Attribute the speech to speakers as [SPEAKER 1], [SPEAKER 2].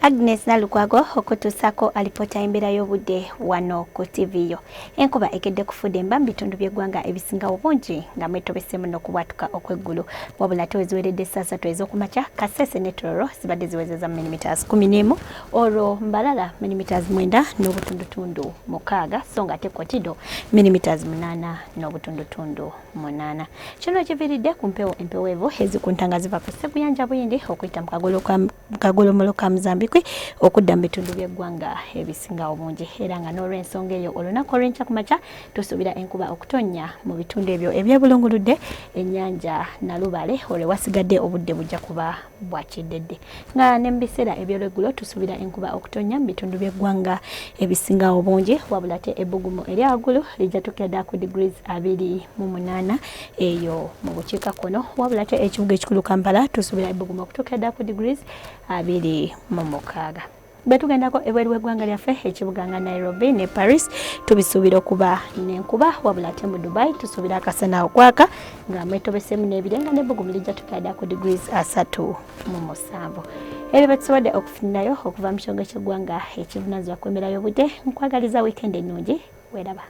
[SPEAKER 1] Agnes Nalukwago okutuusaako alipoota y'embeera y'obudde wano ku TV yo. Enkuba ekedde kufudemba mu bitundu by'eggwanga ebisinga obungi nga mwetobeseemu n'okubwatuka okw'eggulu. Wabula ate weziweredde ssaawa 3 ez'okumakya, Kasese ne Tororo zibadde ziwezezza millimeters 11, olwo Mbarara millimeters 9.6, so nga ate Kotido millimeters 8.8. Kino kiviiridde ku mpewo empeweevu ezikunta nga ziva ku Sseguyanja Buyindi okuyita mu kagolomolo ka Mozambique okudda mu bitundu by'eggwanga ebisinga obungi, era nga n'olw'ensonga eyo olunaku olw'enkya ku makya tusuubira enkuba okutonnya mu bitundu ebyo ebyebulunguludde ennyanja Nalubale, olwo wasigadde obudde bujja kuba bwa kiddedde. Nga ne mu biseera eby'olweggulo tusuubira enkuba okutonnya mu bitundu by'eggwanga ebisinga obungi, wabula ate ebbugumu erya waggulu lijja tuukira ddala ku degrees 28 eyo mu bukiikakkono, wabula ate ekibuga ekikulu Kampala tusuubira ebbugumu okutuukira ddala ku degrees 26. Bwe tugendako ebweru w'eggwanga lyaffe, ekibuga nga Nairobi ne Paris tubisuubira okuba n'enkuba, wabula ate mu Dubai tusuubira akasana okwaka nga mwetobesemu n'ebire nga n'ebbugumu lijja tuukira ddala ku degrees 37. Ebyo bye tusobodde okufunirayo okuva mu kitongole ky'eggwanga ekivunaanyizibwa ku embeera y'obudde. Nkwagaliza wiikendi ennungi, weeraba.